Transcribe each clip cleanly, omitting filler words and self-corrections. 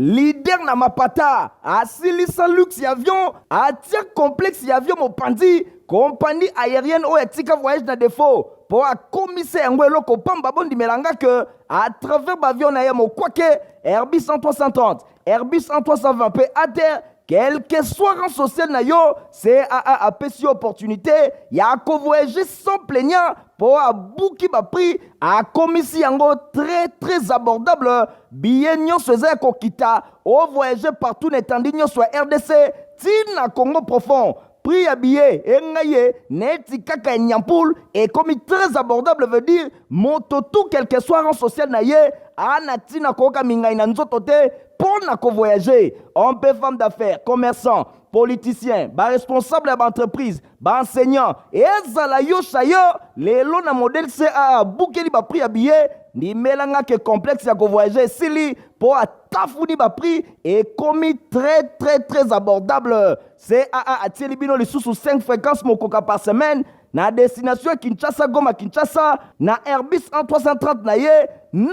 Leader na mapata asilisa luxe ya avion, atia complexe ya avion mopanzi, compagnie aérienne oyo atika voyage na défaut mpo akomisa yango eloko pamba. Bondimela nga ke à travers baavion na ye mokwake Airbus 330, Airbus 320 mpe ATR, quel que soit rang social na yo, CAA apesi yo opportunité ya kovoyager sans plaignant mpo abuki baprix, akomisi yango très très abordable. Billet nyonso eza ya kokita, ovoyage partout na etandi nyonso ya RDC ntina Congo profond. Prix ya billet engai ye neti kaka ya nyampule, ekomi très abordable. Veut dire moto tout, quel que soit rang social na ye, ana ntina koyoka mingai na nzoto te mpo na kovoyage. Homme mpe femme d'affaires, commerçant, politicien, baresponsable ya baentreprise, baenseignant, ezala yo sayo lelo na modèle CAA abukeli baprix ya billet. Ndimelanga ke complexe ya kovoyage esili mpo atafuni baprix, ekomi très très très abordable. CAA atieli bino lisusu 5 fréquences mokoka par semaine na destination ya Kinshasa, Goma, Kinshasa na Airbus 330 na ye, 9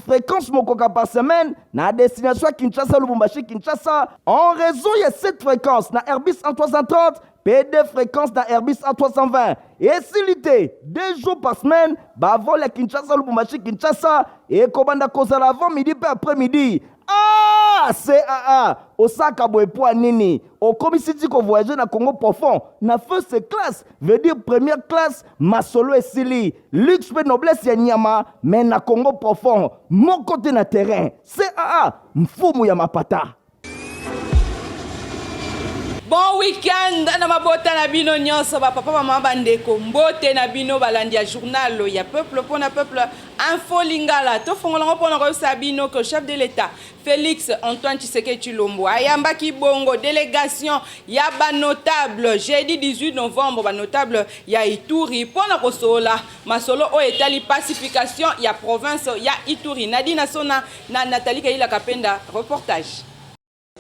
fréquences mokoka par semaine na destination ya Kinshasa, Lubumbashi, Kinshasa en raison ya 7 fréquences na Airbus 330 mpe 2 fréquences na Airbus A320. Esili te, 2 jours par semaine bavol ya Kinshasa, Lubumbashi, Kinshasa ekobanda kozala avant midi mpe après midi. Ah, CAA osaka boye po nini? Okomisi ti kovoyage na Congo profond na first class, veut dire première classe. Masolo esili, luxe mpe noblesse ya nyama, mais na Congo profond moko te na terrain. CAA, mfumu ya mapata. Bon week-end na mabota na bino nyonso, bapapa, bamama, bandeko. Mbote na bino balandi ya journal ya peuple mpona peuple, Info Lingala. Tofongolango mpona koyebisa bino ke chef de l'État Félix Antoine Tshisekedi Tshilombo ayambaki bongo délégation ya banotable jeudi 18 novembre, banotable ya Ituri, mpona kosolola masolo oyo etali pacification ya province ya Ituri. Nadina Sona na Nathalie Kaila Kapenda, reportage.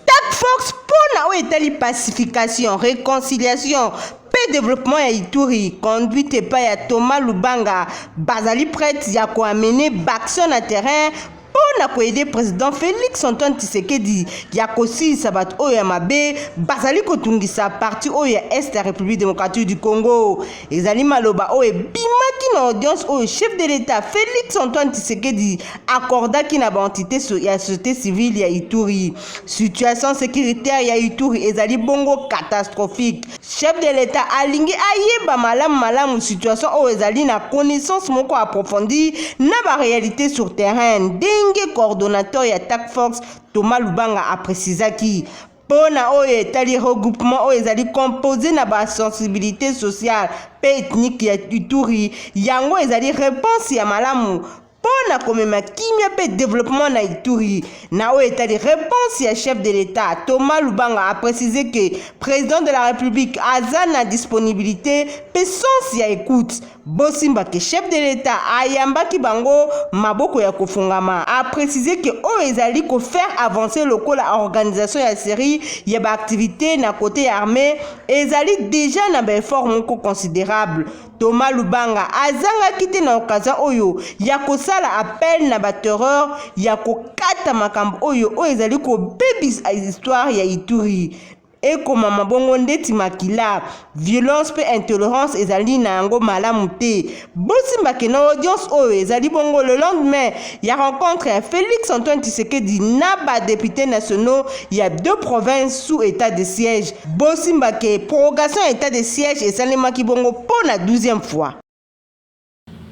Task Force mpo na oyo etali pacification, réconciliation mpe développement ya Ituri, conduite epai ya Thomas Lubanga, bazali prête ya koamener baaction na terrain mpo na koaider président Félix Antoine Tshisekedi ya kosilisa bato oyo ya mabe bazali kotungisa partie oyo ya est ya République démocratique du Congo. Ezali maloba oyo ebimaki na audience oyo chef de l'État Félix Antoine Tshisekedi accordaki na baentité ya société civile ya Ituri. Situation sécuritaire ya Ituri ezali bongo catastrophique. Chef de l'État alingi ayeba malamu malamu situation oyo ezali na connaissance moko approfondie na baréalité sur terrain, ndenge coordonnateur ya Task Force Thomas Lubanga aprécisaki. Mpo na oyo etali regroupement oyo ezali composé na basensibilité sociale mpe ethnique ya Ituri, yango ezali réponse ya malamu mpo na komema kimia mpe développement na Ituri. Na oyo etali réponse ya chef de l'État, Thomas Lubanga aprécise ke président de la République aza na disponibilité mpe sens ya écoute. Bosimba ke chef de l'État ayambaki bango maboko ya kofungama. Aprécise ke oyo ezali kofaire avancer lokola organisation ya série ya baactivité na côté ya armée ezali déjà na baeffort moko considérable. Thomas Lubanga azangaki te na occasion oyo ya kosala appel na baterreur ya kokata makambo oyo ezali kobebisa histoire ya Ituri, ekomama bongo ndeti makila. Violence mpe intolérance ezali na yango malamu te. Bosimbake na audience oyo ezali bongo le lendemain ya rencontre ya Félix Antoine Tshisekedi na badéputé nationaux ya deux provinces sous état de siège. Bosimbake prorogation ya état de siège esalemaki bongo mpo na 12e fois.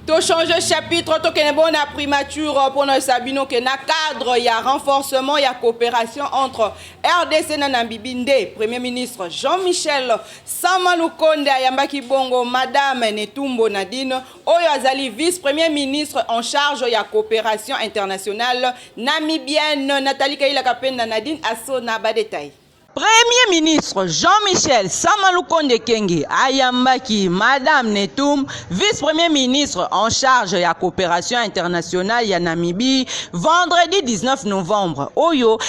Tochange chapitre, tokende bongo na primature mpona oyebisa bino ke na cadre ya renforcement ya coopération entre RDC na Namibie nde premier ministre Jean-Michel Sama Lukonde ayambaki bongo madame Netumbo Nadine oyo azali vice premier ministre en charge ya coopération internationale namibienne. Nathalie Kailaka mpe na Nadine Asona, badétail. Premier ministre Jean-Michel Sama Lukonde Kyenge ayambaki Madame Netum, vice-premier ministre en charge ya coopération internationale ya Namibie, vendredi 19 novembre oyo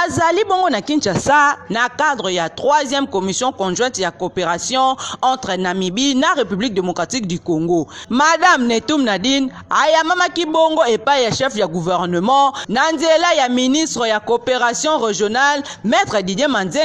azali bongo na Kinshasa na cadre ya 3e commission conjointe ya coopération entre Namibie na République démocratique du Congo. Madame Netum Nadine ayambamaki bongo epai ya chef ya gouvernement na nzela ya ministre ya coopération régionale, maître Didier Manzenga.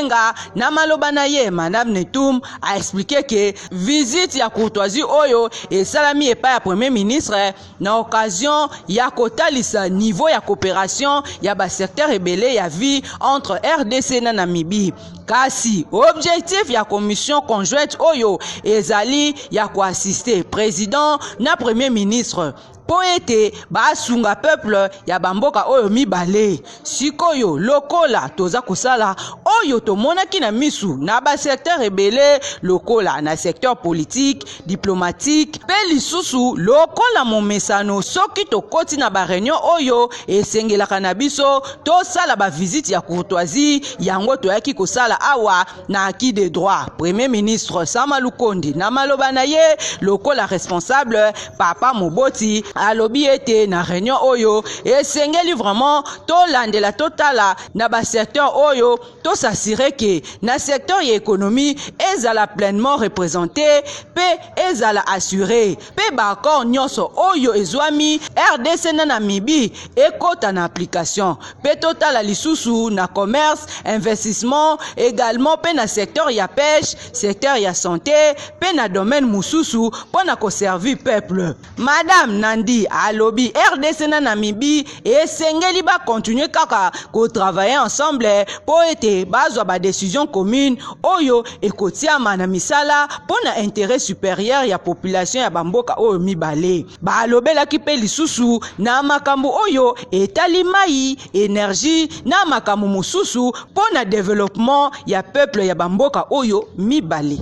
Na maloba na ye, Madame Netum aexpliquer ke visite ya courtoisie oyo esalami epai ya premier ministre na occasion ya kotalisa niveau ya coopération ya basecteur ebele ya vie entre RDC na Namibie. Kasi objectif ya commission conjointe oyo ezali ya koassister président na premier ministre mpo ete basunga peuple ya bamboka oyo mibale. Sikoyo, lokola toza kosala oyo tomonaki na misu na basecteur ebele, lokola na secteur politique, diplomatique, mpe lisusu lokola momesano, soki tokoti na baréunion oyo esengelaka na biso tosala bavisite ya courtoisie, yango toyaki kosala awa na acquis de droit. Premier ministre Sama Lukonde, na maloba na ye lokola responsable, papa moboti, alobi ete na réunion oyo esengeli vraiment tolandela, totala na basecteur oyo, tos'assurer ke na secteur ya économie ezala pleinement représenté mpe ezala assuré, mpe baaccord nyonso oyo ezwami RDC na Namibie ekɔta na application, mpe totala lisusu na commerce, investissement également, mpe na secteur ya pêche, secteur ya santé, mpe na domaine mosusu mpo na koservir peuple. Madame Nandi alobi RDC na Namibie esengeli bacontinuer kaka kotravailler ensemble mpo ete bazwa badécision commune oyo ekotiama na misala mpo na intérêt supérieur ya population ya bamboka oyo mibale. Balobelaki mpe lisusu na makambo oyo etali mai, énergie na makambo mosusu mpo na développement ya peuple ya bamboka oyo mibale.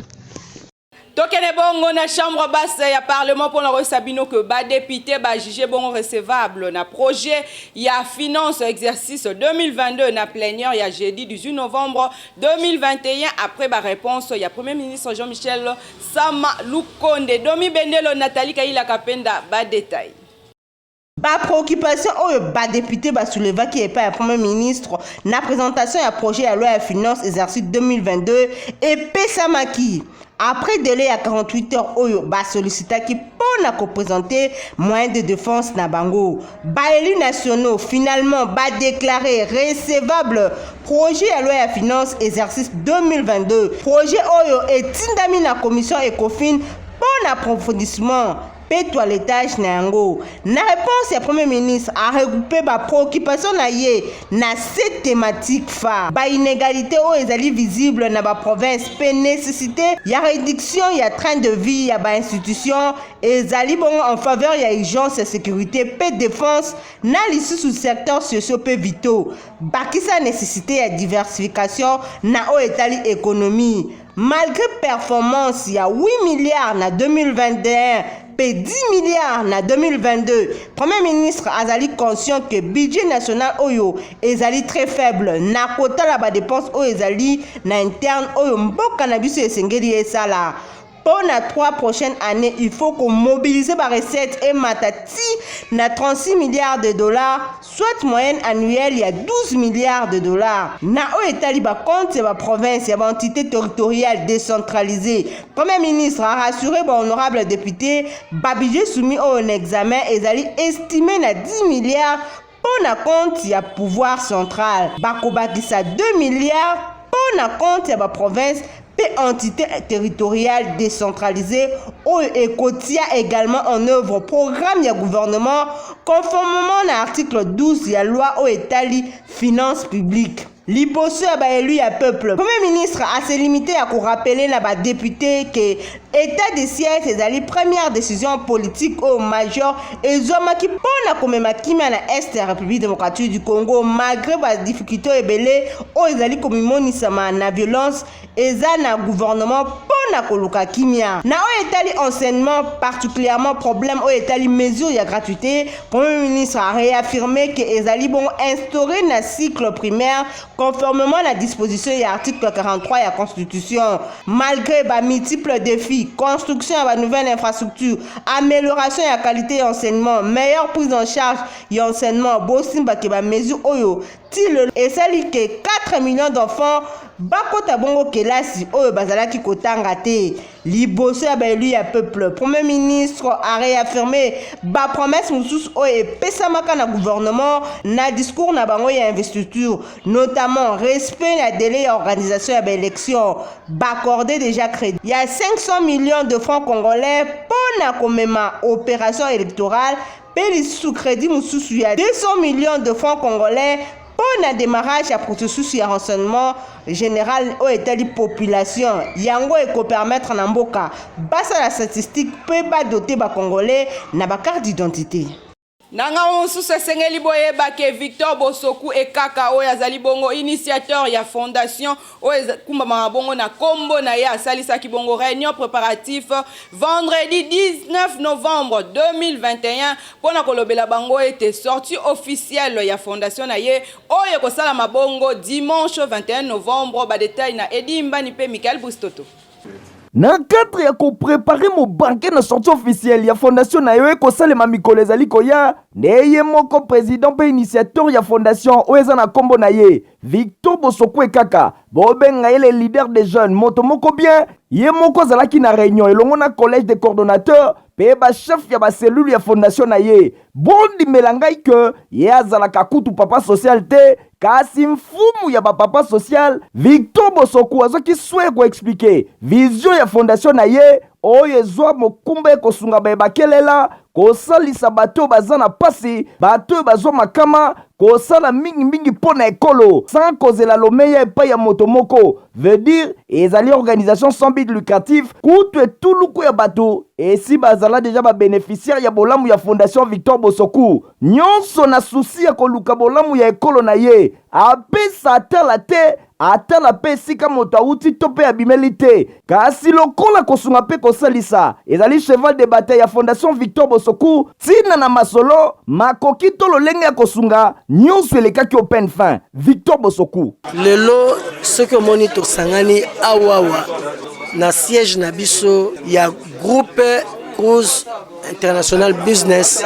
Tokende bongo na chambre basse ya parlement mpona koyebisa bino ke badéputé bajuger bongo recevable na projet ya finance exercice 2022 na plénière ya jeudi 18 novembre 2021, après baréponse ya premier ministre Jean-Michel Sama Lukonde. Domi Bendelo, Nathalie Kaila Kapenda, badétail. Bapréoccupation oyo badéputé basoulevaki epai ya premier ministre na présentation ya projet ya loi ya finance exercice 2022 epesamaki après délai ya 48 heures oyo basollicitaki mpo na koprésenter moyen de défense na bango. Baélus nationaux finalement badéclaré recevable projet ya loi ya finance exercice 2022, projet oyo etindami na commission Ecofin mpo na approfondissement mpe toilettage na yango. Na réponse ya premier ministre, aregroupe bapréoccupation na ye na sept thématique phare: bainégalité oyo ezali visible na baprovince mpe nécessité ya réduction ya train de vie ya bainstitution ezali bongo en faveur ya urgence ya sécurité mpe défense, na lisusu secteur sociaux mpe vitaux, bakisa nécessité ya diversification na oyo etali économie. Malgré performance ya 8 milliards na 2021 mpe 10 milliards na 2022, premier ministre azali conscient ke budget national oyo ezali très faible na kotala badépense oyo ezali na interne oyo mboka na biso esengeli esala. Mpo na 3 prochaines années, il faut komobiliser barecette emata ti na 36 milliards de dollars, soit moyenne annuelle ya 12 milliards de dollars. Na oyo etali bacompte ya baprovince, ya baentité territoriale décentralisée, premier ministre a rassuré bahonorable député: babudget soumis oyo na examen ezali estimé na 10 milliards mpo na compte ya pouvoir central, bakobakisa 2 milliards mpo na compte ya baprovince mpe entité territoriale décentralisée oyo ekotia également en œuvre programme ya gouvernement conformément na article 12 ya loi oyo etali finance publique. Liboso ya baélu ya peuple, premier ministre ase limité ya korappeler na badéputé ke état de siège ezali première décision politique oyo majeure ezwamaki mpo na komema kimia na est ya République démocratique du Congo, malgré badifficulté oyo ebele oyo ezali komimonisama na violence eza na gouvernement mpo na koluka kimia. Na oyo etali enseignement, particulièrement problème oyo etali mesure ya gratuité, Premier ministre a réaffirmé que ezali bongo instauré na cycle primaire conformément na disposition ya article 43 ya constitution. Malgré ba multiples défis, construction ya ba nouvelle infrastructure, amélioration ya qualité ya enseignement, meilleure prise en charge ya enseignement, bosimba ke ba mesure oyo ti lelo esali ke 4 millions d'enfants bakota bongo kelasi oyo bazalaki kotanga te. Liboso ya baelu ya peuple, Premier ministre a réaffirmé ba promesse mosusu oyo epesamaka na gouvernement na discours na bango ya investiture, notamment respect na délai ya organisation ya baélection, baaccordé déjà crédit ya 500 millions de francs congolais mpo na komema opération électorale, mpe lisusu crédit mosusu ya 200 millions de francs congolais mpo na démarrage ya processus ya renseignement général oyo etali population. Yango ekopermettre na mboka basala statistique mpe badote bacongolais na bacarte d'identité. Na ngambo mosusu, esengeli boyeba ke Victor Bosoku Ekaka, oyo azali bongo initiateur ya fondation oyo ekumbamaka bongo na nkombo na ye, asalisaki bongo réunion préparatif vendredi 19 novembre 2021 mpona kolobela bango ete sortie officielle ya fondation na ye oyo ekosalama bongo dimanche 21 novembre. Badetail na Edi Mbani mpe Michael Bustoto. Na cadre ya koprépare mobanke na sortie officielle ya fondation na yo ekosalema mikolo ezali koya, nde ye moko président mpe initiateur ya fondation oyo eza na nkombo na ye, Victor Bosoku Ekaka, bobenga ye le leader des jeunes, moto moko bien, ye moko azalaki na réunion elongo na collège des coordonnateurs mpe bachef ya bacellule ya fondation na ye. Bondimela ngai ke ye azalaka kutu papa social te, kasi mfumu ya bapapa social. Victor Bosoku azwaki soin koexpliquer vision ya fondation na ye oyo ezwa mokumba ekosunga bayebakelela, kosalisa bato oyo baza na pasi, bato oyo bazwa makama, kosala mingimingi mpo na ekolo sans kozela lomeya epai ya moto moko. Veut dire ezali organisation sans but lucratif. Kutu etuluku ya bato esi bazala déjà babénéficiaire ya bolamu ya fondation Victor Bosoku, nyonso na souci ya koluka bolamu ya ekolo na ye. Apesa atala te, atala mpe esika moto awuti to mpe abimeli te, kasi lokola kosunga mpe kosalisa ezali cheval de bataille ya fondation Victor Bosoku. Ntina na masolo makoki to lolenge ya kosunga nyonso elekaki open fin. Victor Bosoku. Lelo soki omoni tosangani awawa na siège na biso ya groupe Cruise International Business,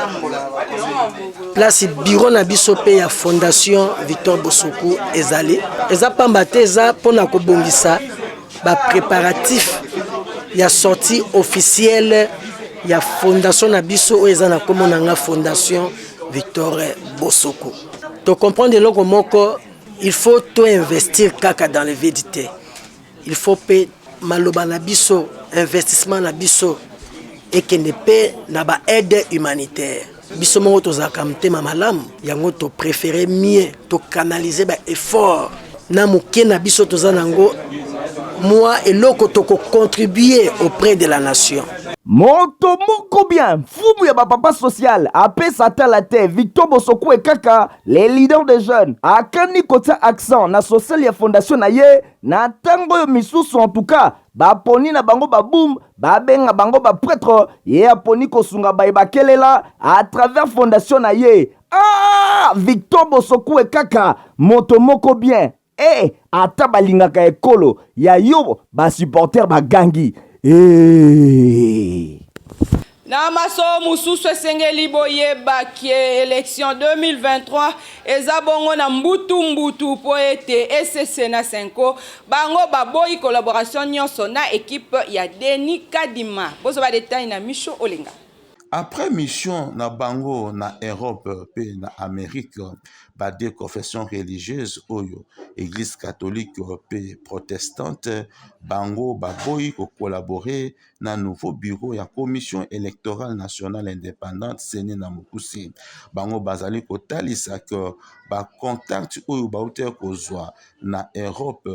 place bureau na biso mpe ya fondation Victor Bosoku ezali, eza pamba te, eza mpona kobongisa bapréparatif ya sortie officielle ya fondation na biso oyo eza na nkombo na nga, fondation Victor Bosoku. Tocomprendre eloko moko: il faut toinvestir kaka dans le vide te, il faut mpe maloba na biso, investissement na biso ekende mpe na baaide humanitaire. Biso moko tozalaka motema malamu, yango topréféré mieux tocanaliser baeffort na moke na biso toza nango, mwa eloko tokocontribue auprès de la nation. Moto moko bien, mfumu ya bapapa social, apesa atala te, Victor Bosoku Ekaka, le leader des jeunes, akani kotia accent na social ya fondation na ye na ntango oyo misusu en tout cas baponi na bango babum, babenga bango baprêtre. Ye aponi kosunga baye bakelela à travers fondation na ye. Ah, Victor Bosoku Ekaka, moto moko bien e, ata balingaka ekolo ya yo, basupporter bagangi e. Na maso mosusu, esengeli boyebaki élection 2023 eza bongo na mbutu-mbutu mpo ete ECC na CENCO bango baboyi collaboration nyonso na équipe ya Denis Kadima. Bozwa badetail na Micho Olenga. Après mission na bango na Europe mpe na Amérique, badeux confession religieuse oyo, église catholique mpe protestante, bango baboyi kocollaborer na nouveau bureau ya Commission électorale nationale indépendante, CENI na mokuse. Bango bazali kotalisa ke bacontact oyo bauti kozwa na Europe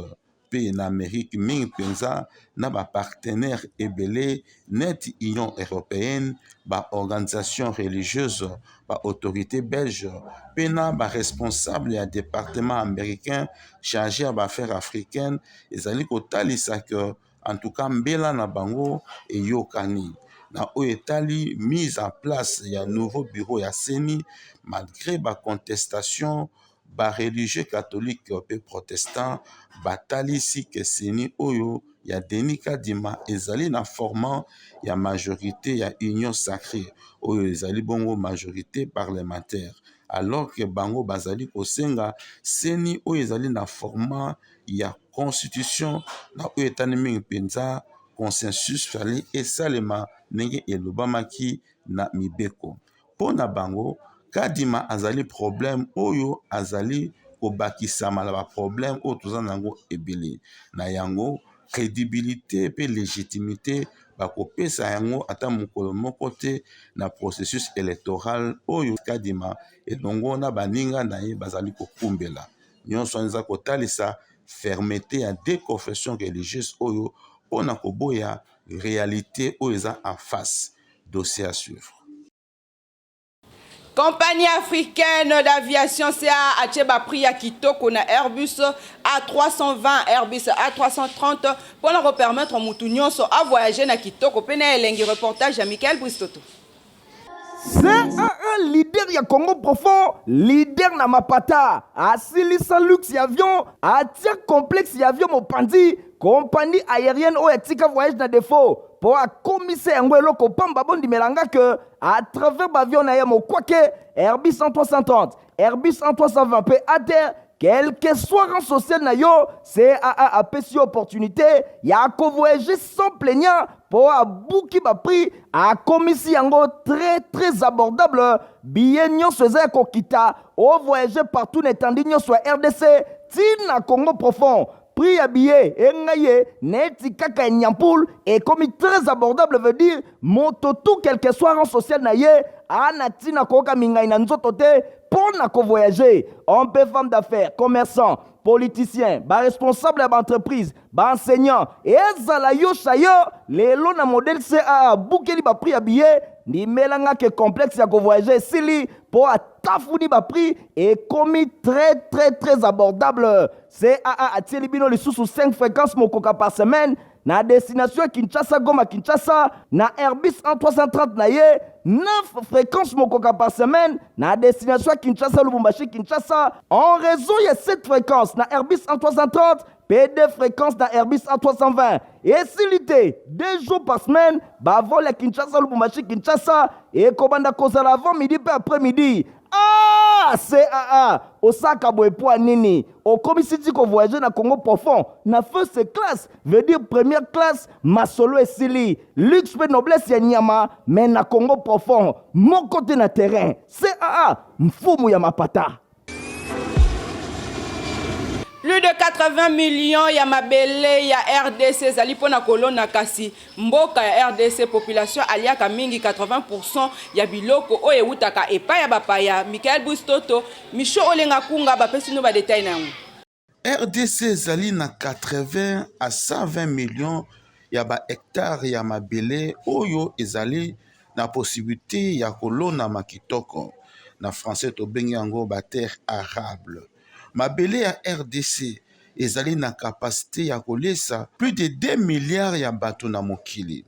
mpe na Amérique, mingi mpenza na bapartenaire ebele neti Union européenne, baorganisation religieuse, baautorité belge mpe na baresponsable ya département américain chargé ya baaffaires africaine, ezali kotalisa ke En tout cas mbela na bango eyokani na oyo etali mise en place ya nouveau bureau ya CENI malgré ba contestations. Ba religieux catholiques mpe protestants batalisi que CENI oyo ya Denis Kadima ezali na format ya majorite ya Union sacree oyo ezali bongo majorite parlementaire alors que bango bazali kosenga CENI oyo ezali na format ya constitution na oyo etali mingi mpenza consensus fallait esalema ndenge elobamaki na mibeko. Mpo na bango, Kadima azali problème oyo azali kobakisama na ba problème oyo toza na yango ebele. Na yango, credibilite mpe legitimite bakopesa yango ata mokolo moko te na processus electoral oyo Kadima elongo na baninga na ye bazali kokumbela. Nyonso wana eza kotalisa fermete ya deux confessions religieuses oyo mpo na koboya realite oyo eza en face. Dossier à suivre. Compagnie africaine d'aviation CAA atie ba prix ya kitoko na Airbus A320, Airbus A330 mpo na ko permettre mutu nyonso a voyager na kitoko mpe na elengi. Reportage ya Michael Bristoto. CAA leader ya Congo profond, leader na mapata, asilisa luxe ya avion, atia complexe ya avion mopanzi, compagnie aérienne oyo atika voyage na défaut mpo akomisa yango eloko pamba. Bondimela nga que à travers baavion na ye mokwake Airbus 330, Airbus 320 mpe ATR, quel que soit rang social na yo, CAA apesi yo opportunité ya kovoyager sans plaignant mpo abuki baprix, akomisi yango très très abordable. Billet nyonso eza ya kokita, ovoyage partout na etandi nyonso ya RDC ntina Congo profond. Prix ya billet engai ye neti kaka ya nyampul ekomi très abordable, veut dire moto tout, quel que soit rang social na ye, ana ntina koyoka mingai na nzoto te mpo na kovoyage. Homme mpe femme d'affaires, commerçant, politicien, baresponsable ya baentreprise, baenseignant, ezala yo chayo lelo na modèle CAA abukeli baprix ya billet. Ndimelanga ke complexe ya kovoyage esili mpo atafuni baprix, ekomi très très très abordable. CAA atieli bino lisusu 5 fréquences mokoka par semaine na destination ya Kinshasa, Goma, Kinshasa na Airbus 330 na ye, 9 fréquences mokoka par semaine na destination ya Kinshasa, Lubumbashi, Kinshasa en raison ya 7 fréquences na Airbus 330 mpe 2 fréquences na Airbus A320. Esili te, 2 jours par semaine bavol ya Kinshasa, Lubumbashi, Kinshasa ekobanda kozala avant midi mpe après midi. Ah, CAA osaka boye po nini? Okomisi ti kovoyage na Congo profond na first class, veut dire première classe. Masolo esili, luxe mpe noblesse ya nyama, mais na Congo profond moko te na terrain. CAA, mfumu ya mapata. Plus de 80 millions ya mabele ya RDC ezali mpona kolona, kasi mboka ya RDC population aliaka mingi 80% ya biloko oyo ewutaka epai ya bapaya. Michael Bustoto, Micho Olenga Kunga bapesi no badetail na yango. RDC ezali na 80 à 120 millions ya ba hectares ya mabele oyo ezali na possibilité ya kolonama kitoko. Na français tobengi yango ba terre arable. Mabele ya RDC ezali na capacité ya kolesa plus de 2 milliards ya bato na mokili.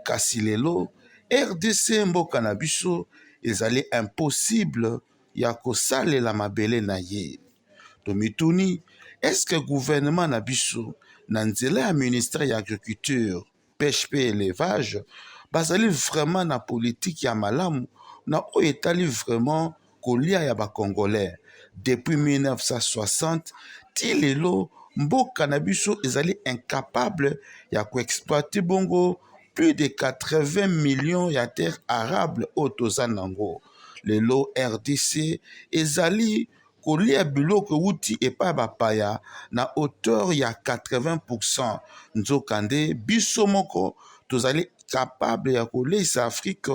Kasi lelo RDC, mboka na biso, ezali impossible ya kosalela mabele na ye. Tomituni, est-ce que gouvernement na biso na nzela ya ministère ya agriculture, pêche mpe élevage bazali vraiment na politique ya malamu na oyo etali vraiment kolia ya bacongolais? Depuis 1960 ti lelo, mboka na biso ezali incapable ya koexploiter bongo plus de 80 millions ya terre arable oyo toza nango. Lelo RDC ezali kolia biloko ewuti epai ya bapaya na hauteur ya 80%, nzokande biso moko tozali capable ya koleisa Afrique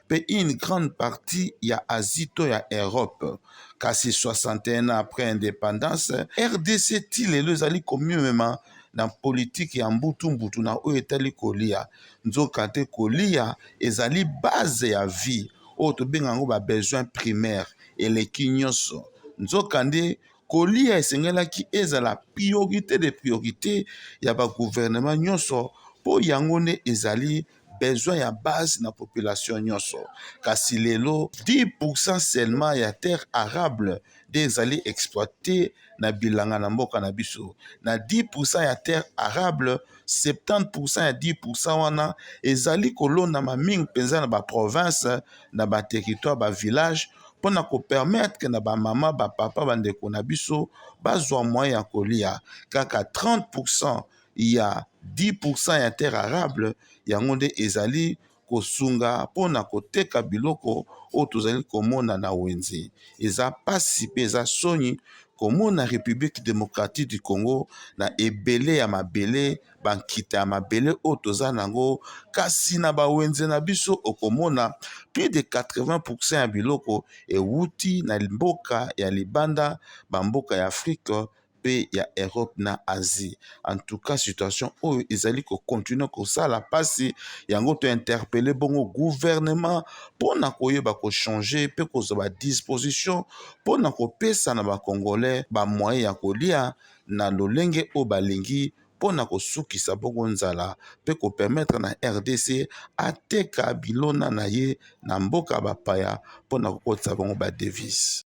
mpe une grande partie ya Asie to ya Europe. Kasi 61 ans après indépendance, RDC ti lelo ezali komimema na politike ya mbutu-mbutu na oyo etali kolia, nzoka te kolia ezali base ya vie oyo tobenga yango ba besoin primaire eleki nyonso. Nzokande kolia esengelaki ezala priorité de priorité ya bagouvernement nyonso. mpo yango nde ezali besoin ya base na population nyonso. Kasi lelo 10% seulement ya terre arable nde ezali exploite na bilanga na mboka na biso. Na 10% ya terre arable, 70% ya 10% wana ezali kolonama mingi mpenza na ba province, na ba territoire, ba village mpo na kopermettre na bamama, bapapa, bandeko na biso bazwa moyen ya kolia. Kaka 30% ya 10% ya terre arable yango nde ezali kosunga mpo na koteka biloko oyo tozali komona na wenze. Eza pasi mpe eza soni komona Republique Democratique du Congo na ebele ya mabele, bankita ya mabele oyo toza na yango, kasi na bawenze na biso okomona plus de 80% ya biloko ewuti na mboka ya libanda, bamboka ya Afrique mpe ya Europe na Asie. En tout cas situation oyo ezali ko continuer kosala pasi, yango to interpeller bongo gouvernement mpo na koyeba ko changer mpe kozwa ba disposition mpo na kopesa na ba congolais ba moyens ya kolia na lolenge oyo balingi mpo na kosukisa bongo nzala mpe ko permettre na rdc ateka bilona na ye na mboka bapaya mpo na kokotisa bongo ba devises.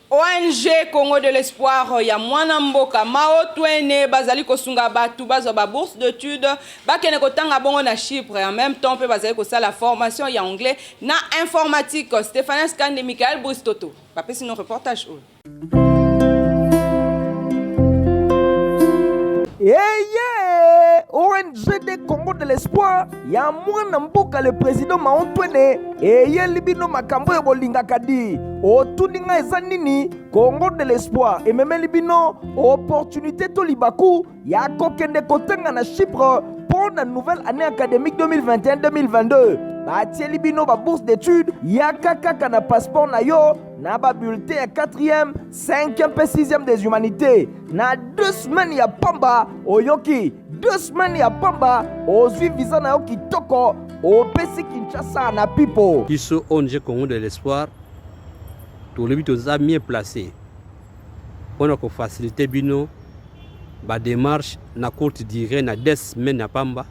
ONG Congo de l'espoir ya mwana mboka Mao Twene bazali kosunga bato bazwa ba bourse d'études bakende kotanga bongo na Chypre, en même temps mpe bazali kosala formation ya anglais na informatique. Stéphanes Kande, Michael Bristoto bapesi no reportage oyo. Eye ONG de Congo de l'espoir ya mwana mboka le président Mao Twene eyeli bino makambo oyo bolingaka di. Otuni ngai eza nini? Congo de l'espoir ememeli bino opportunité to libaku ya kokende kotanga na Chypre mpo na nouvelle année académique 2021-2022. Batieli bino ba bourse d'études, yaka kaka na passeport na yo na ba bulletin ya 4e, 5e mpe 6e des humanités na 2 semaines ya pamba. Oyoki 2 semaines ya pamba, ozwi visa na yo kitoko, opesi Kinshasa na pipo. Biso ONG Congo de l'espoir tolobi toza mieux placé mpona kofacilite bino ba démarche na courte durée, na 2 semaines ya pamba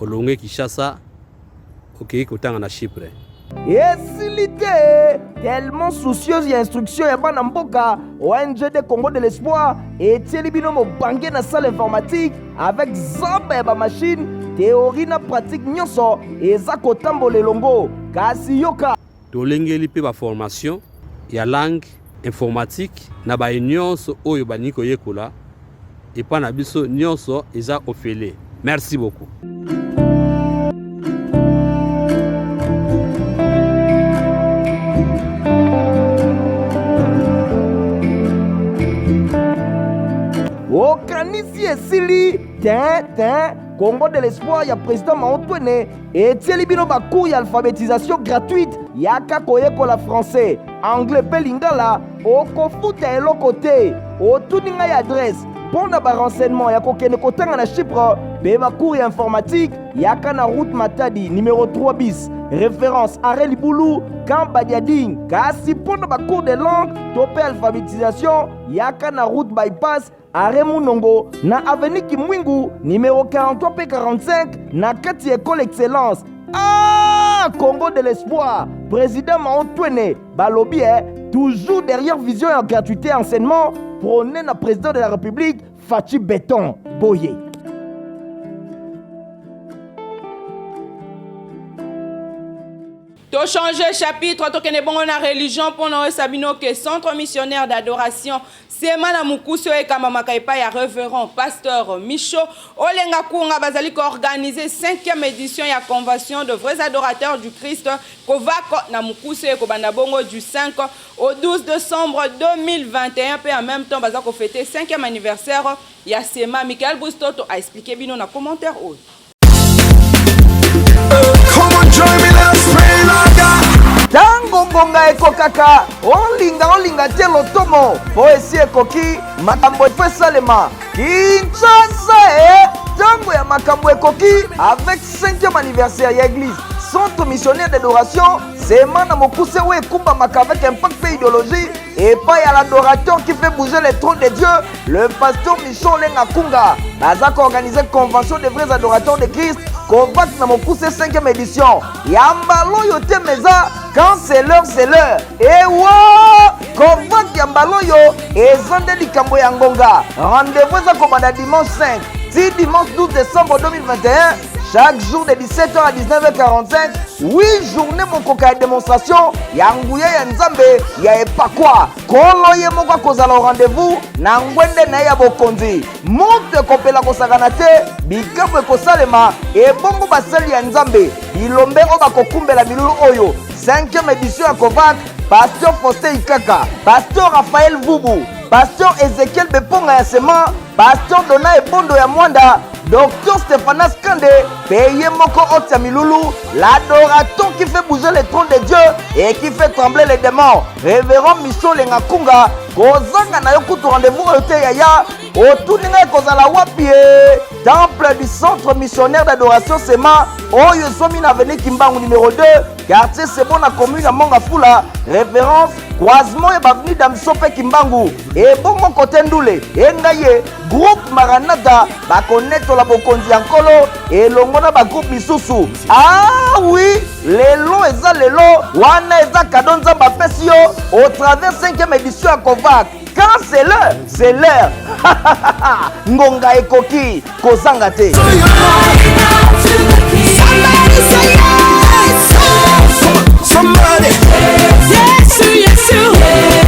olonge Kinshasa okei kotanga na Chypre. Esili te, tellement soucieuse ya instruction ya bana mboka, ONG de Congo de l'espoir etieli bino mobange na salle informatique avec zamba ya bamachine, théorie na pratique nyonso eza kotambola elongo. Kasi yoka, tolengeli mpe baformation ya langue informatique na baye nyonso oyo balingi koyekola epa na biso, nyonso eza ofele. Merci beaucoup. Okanisi esili te te. Congo de l'espoir ya président Mao Twene etieli bino bacours ya alphabétisation gratuite. Yaka koyekola français, anglais mpe lingala, okofuta eloko te. Otuni ngai adresse mpo na barenseignement ya kokende kotanga na Chypre mpe bacours ya informatique, yaka na route Matadi numéro 3 bis, référence arrêt Libulu, camp Badiading. Kasi mpo na bacours de langue to mpe alphabétisation, yaka na route bypass, arrêt Munongo, na avenue Kimwingu numéro 43 mpe 45 na kati ya école Excellence. Ah, Congo de l'espoir, président Mao Twene balobi toujours derrière vision ya gratuité enseignement prôné na président de la République Fatshi Béton Boye. Tochange chapitre, tokende bongo na religion mpona oyesa bino ke centre missionnaire d'adoration Sema na Mokuse oyo ekambamaka epai ya Reverend Pasteur Micho Olenga Kunga bazali koorganize 5e édition ya convention de vrais adorateurs du Christ Kovako na Mokuse, ekobanda bongo du 5 au 12 décembre 2021 mpe en même temps baza kofete 5e anniversaire ya Sema. Michael Bustoto a expliqué bino na commentaire oyo. Ntango ngonga ekokaka, olinga olinga te lotomo mpo esi ekoki, makambo efo esalema. Kinshasa e ntango ya makambo ekoki avec 5e anniversaire ya église centre missionnaire d'adoration Sema na Mokuse oyo ekumbamaka avec impact mpe idéologie. Epai ya l'adorateur qui fait bouger le trône de Dieu, le pasteur Michon Olenga Kunga, baza koorganiser convention des vrais adorateurs de Christ, Covac na mokuse 5e édition. Ya mbala oyo te meza, quand c'est l'heure, c'est l'heure. Ewa! Covac ya mbala oyo eza nde likambo ya ngonga. Rendez-vous eza kobanda dimanche 5 ti dimanche 12 décembre 2021 chaque jour de 17h à 19h45. Oui, journée mokoka ya démonstration ya nguya ya Nzambe ya epakwa. Nkolo ye moko akozala au rendez-vous na ngwende na ye ya bokonzi. Moto ekopela kosakana te, bikambo ekosalema, ebongo basali ya Nzambe bilombe oyo bakokumbela milulu oyo. 5e édition ya Covac, Pasteur Faustin Ikaka, Pasteur Raphaël Vubu, Pasteur Ezekiel Beponga ya Sema, Pasteur Dona Ebondo ya Mwanda, Docteur Stéphanas Kande, paye moko otia milulu, l'adorateur qui fait bouger le trône de Dieu et qui fait trembler les démons, Révérend Michel Lenga Kunga, kozanga na yo kutu rendez-vous oyo te yaya, otuni ngai kozala wapi ye? Temple du centre missionnaire d'adoration Sema, oyo ezwami na avenue Kimbangu numéro 2, quartier Sebo na commune ya Mont-Ngafula, référence croisement ya baavenue Damso mpe Kimbangu, ebongo kote Ndule, engai ye groupe Maranatha bakonetola bokonzi ya Nkolo elongo na bagroupe misusu. Ah oui, lelo eza lelo, wana eza kado Nzambe apesi yo au travers 5e édition ya Covac. Quand c'est l'heure, c'est l'heure. Ngonga ekoki kozanga te. Somebody, yes, yes,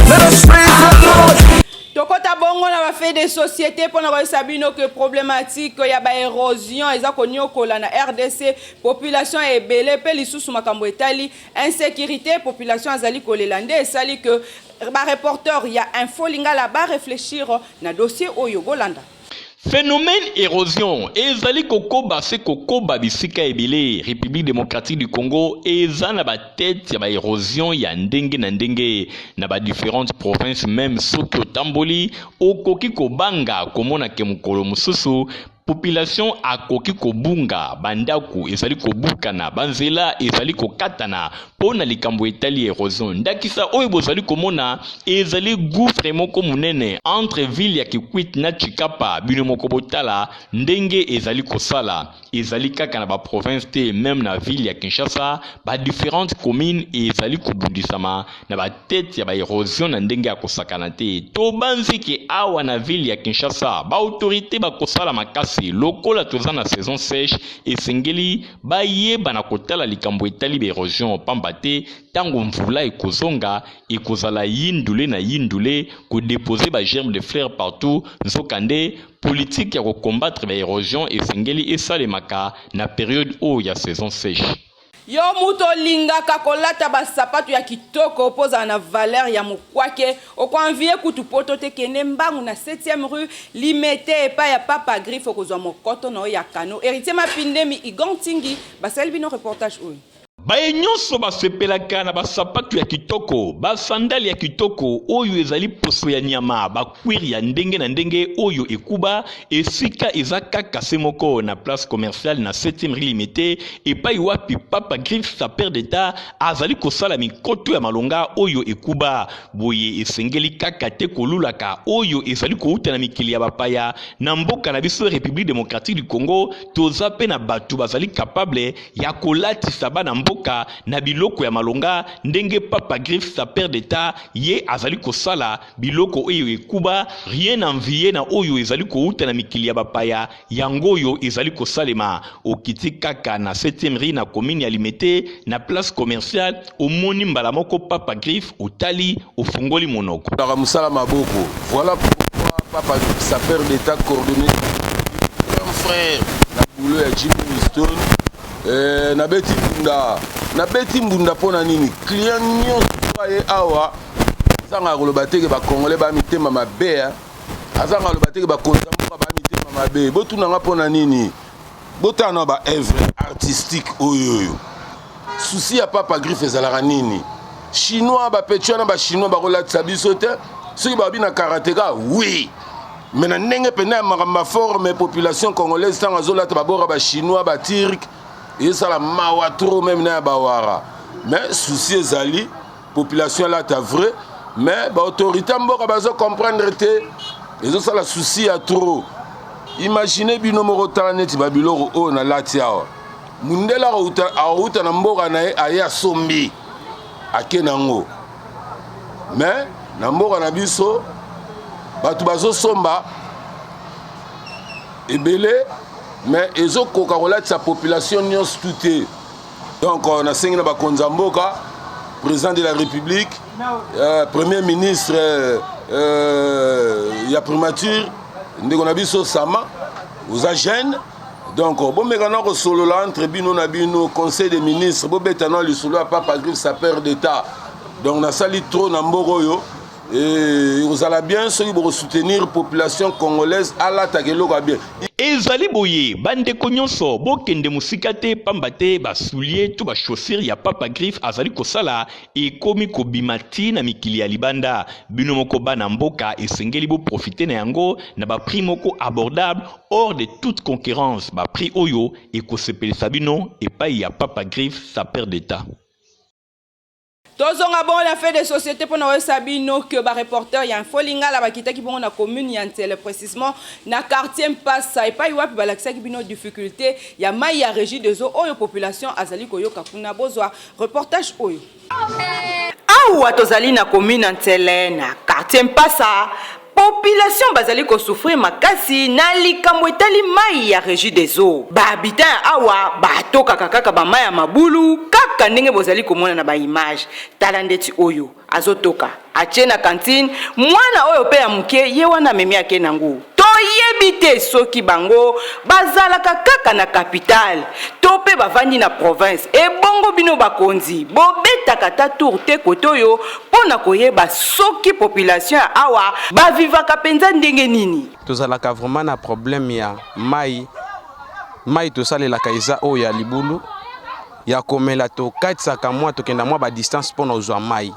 let us praise the Lord. Tokota bongo na bafaits de société mpona koyebisa bino ke problématique ya baérosion eza koniokola na RDC population ebele, mpe lisusu makambo etali insécurité, population azali kolela. Nde esali ke bareporter ya Info Lingala baréfléchir na dossier oyo. Bolanda. Phénomène érosion ezali kokoba se kokoba bisika ebele. République démocratique du Congo eza na batete ya baérosion ya ndenge na ndenge na badifférentes provinces. Même soki otamboli, okoki kobanga komona ke mokolo mosusu population akoki kobunga, bandako ezali kobukana, banzela ezali kokatana mpo na likambo etali érosion. Ndakisa oyo bozali komona ezali gouffre moko monene entre ville ya Kikwit na Tshikapa. Bino moko botala ndenge ezali kosala. Ezali kaka na baprovince te, même na ville ya Kinshasa, badifférentes communes ezali kobundisama na batete ya baérosion na ndenge ya kosakana te. Tobanzi ke awa na ville ya Kinshasa, baautorité bakosala makasi. Lokola toza na saison sèche, esengeli bayeba na kotala likambo etali baérosion, pamba te ntango mvula ekozonga, ekozala yindule na yindule, kodéposer bagerme de fleurs partout. Nzokande politique ya kocombattre baérosion esengeli esalemaka na période oyo ya saison sèche. Yo mutu olingaka kolata basapatu ya kitoko mpo ozala na valeur ya mokwake, okoenvier kutu poto te. Kende mbangu na 7e rue Limete, epai ya Papa Griffe, okozwa mokoto na oyo ya kano. Héritier Mapindemi, Igon Ntingi basali bino reportage oyo. Baye nyonso basepelaka na basapatu ya kitoko, basandale ya kitoko oyo ezali poso ya nyama, bacuir ya ndenge na ndenge oyo ekuba, esika eza kaka se moko na place commerciale na 7e rue Limete, epai wapi Papa Griffe, sapeur d'État, azali kosala mikoto ya malonga oyo ekuba. Boye esengeli kaka te kolulaka oyo ezali kouta na mikili ya bapaya. Na mboka na biso République démocratique du Congo, toza mpe na bato bazali capable ya kolatisa bana mboka na biloko ya malonga, ndenge Papa Griffe, sapeur d'État, ye azali kosala biloko oyo ekuba, rien envie na oyo ezali kouta na mikili ya bapaya. Yango oyo ezali kosalema, okiti kaka na 7e rue na commune ya Limete, na place commerciale, omoni mbala moko Papa Griffe, otali, ofungoli monoko. Mosala maboko, voilà pourquoi Papa Griffe, sapeur d'État, coordonné grand frère na boulot ya Jimmy Winston. Nabeti mbunda, nabeti mbunda. Mpo na nini? Client nyonso aye awa azanga koloba teke bacongolais ba mitema mabe, azanga koloba teke bakonzi ya mboka ba mitema mabe. Botunanga mpo na nini? Botala na baœuvre artistique oyo. Oyo souci ya Papa Griffe ezalaka nini? Chinois bapeti wana, bachinois bakolatisa biso te. Soki babi na karateka, oui, mais na ndenge mpenza ya makambo ya forme, population congolaise ntango azolata babora bachinois, baturc, ezosala mawa trop, même na ya bawara. Mais souci ezali population alata vrai. Mais baautorité ya mboka bazo comprendre te, ezosala souci ya trop. Imagine bino moko, tala neti babiloko oyo nalati awa. Mundele akouta na mboka na ye, aye asombi, ake nango. Mais na mboka na biso bato bazosomba ebele, mais ezokoka kolatisa population nyonso tu te. Donc nasengi na bakonzi ya mboka, président de la République, premier ministre ya primature, ndeko na biso Sama, oza jeune, donc bomeka na kosolola entre bino na bino, conseil des ministres, bobeta na lisolo ya Papa Griffe, sapeur d'État. Donc nasali trop na mboka oyo. Ekozala bien soki bokosoutenir population congolaise alataka eloko ya bien. Ezali boye, bandeko nyonso, bokende mosika te, pamba te basoulier to bachaussure ya Papa Griffe azali kosala ekomi kobima ti na mikili ya libanda. Bino moko bana mboka, esengeli boprofite na yango na baprix moko abordable, hors de toute concurrence. Baprix oyo ekosepelisa bino epai ya Papa Griffe, sapeur d'État. Tozonga bongo na fait de société mpona koyebisa bino ke bareporter ya Info Lingala bakitaki bongo na commune ya Nsele, précisement na quartier Mpasa, epai wapi balakisaki bino difficulté ya mai ya Régie des eaux oyo population azali koyoka kuna. Bozwa reportage oyo. Awa tozali na commune ya Nsele, na quartier Mpasa. Population bazali kosouffrir makasi na likambo etali mai ya Régie des eaux. Bahabitant ya awa batokaka kaka bamai ya mabulu, kaka ndenge bozali komona na baimage. Tala ndeti oyo azotoka, atie na cantine. Mwana oyo mpe ya moke, ye wana amemi, ake nango. Toyebi te soki bango bazalaka kaka na capitale to mpe bavandi na province. Ebongo bino bakonzi, bobetaka ta tour te kote oyo mpo na koyeba soki population ya awa bavivaka mpenza ndenge nini? Tozalaka vraiment na problème ya mai. Mai tosalelaka eza oyo ya libulu ya komela. Tokatisaka mwa, tokenda mwa badistance mpona kozwa mai.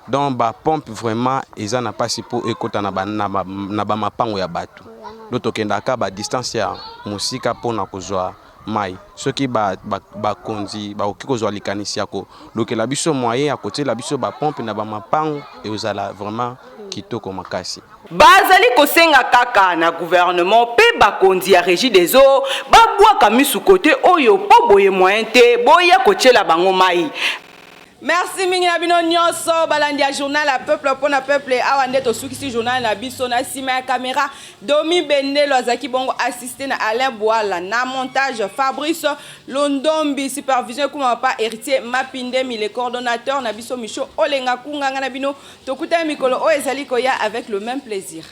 Donc bapompe vraiment eza na mpasi mpo ekɔta na bamapango ya bato. Do tokendaka badistance ya mosika mpona kozwa mai. Soki bakonzi bakoki kozwa likanisi ya kolokela biso moyen ya kotiela biso bapompe na bamapango, ekozala vraiment kitoko makasi. Bazali kosenga kaka na gouvernement mpe bakonzi ya Régie des eaux babwaka misu kote oyo, mpo boye moyen te boya kotiela bango mai. Merci mingi na bino nyonso balandi ya journal ya peuple mpo na peuple. Awa nde tosukisi journal na biso. Na nsima ya caméra, Domi Bendelo azalaki bongo assisté na Alain Boala, na montage Fabrice Londombi, supervision ekuma papa Héritier Mapindemi, le coordonnateur na biso Micho Olenga Kunganga. Na bino tokutani mikolo oyo ezali koya avec le même plaisir.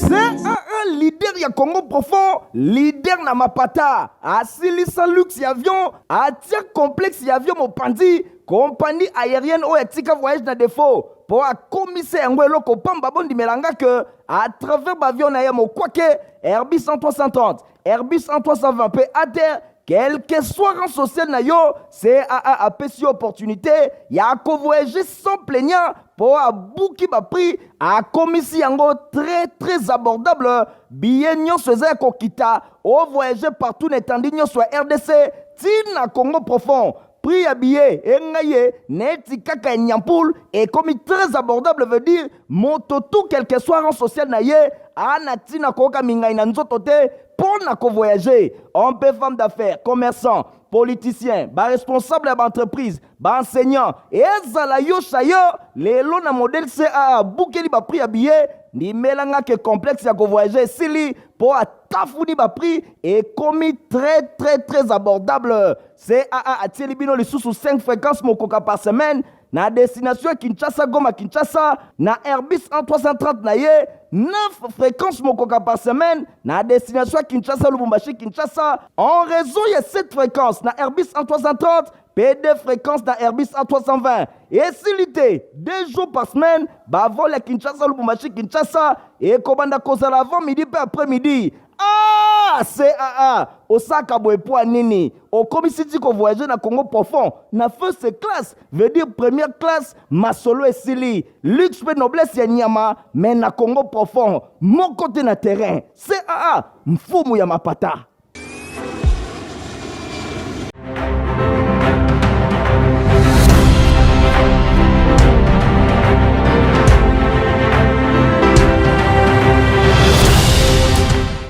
CAA, leader ya Congo profond, leader na mapata, asilisa luxe ya avion, atia complexe ya avion mopanzi, compagnie aérienne oyo atika voyage na défaut mpo akomisa yango eloko pamba. Bondimelanga ke à travers baavion na ye mokwake Airbus 330, Airbus 320 mpe ATR, quel que soit rang social na yo, CAA apesi yo opportunité ya kovoyager sans plaignant, mpo abuki baprix, akomisi yango très très abordable. Billet nyonso eza ya kokita, ovoyage partout na etandi nyonso ya RDC, ntina Congo profond. Prix ya billet engai ye neti kaka ya nyampule, ekomi très abordable. Veut dire moto tout, quel que soit rang social na ye, ana ntina koyoka mingai na nzoto te mpo na kovoyage. Homme mpe femme d'affaires, commerçant, politicien, baresponsable ya baentreprise, baenseignant, ezala yo sayo lelo na modèle CAA abukeli baprix ya billet, ndimelanga ke complexe ya kovoyage esili, mpo atafuni baprix, ekomi très très très abordable. CAA atieli bino lisusu 5 fréquences mokoka par semaine na destination ya Kinshasa, Goma, Kinshasa na Airbus 330 na ye, 9 fréquences mokoka par semaine na destination ya Kinshasa, Lubumbashi, Kinshasa en raison ya 7 fréquences na Airbus 330 mpe 2 fréquences na Airbus A320. Esili te, 2 jours par semaine bavol ya Kinshasa, Lubumbashi, Kinshasa ekobanda kozala avant midi mpe après midi. Ah, CAA osaka boye mpo ya nini okomisi ti kovoyage na Congo profond na first class, veut dire première classe? Masolo esili, luxe mpe noblesse ya nyama, me na Congo profond moko te na terrain. CAA, mfumu ya mapata.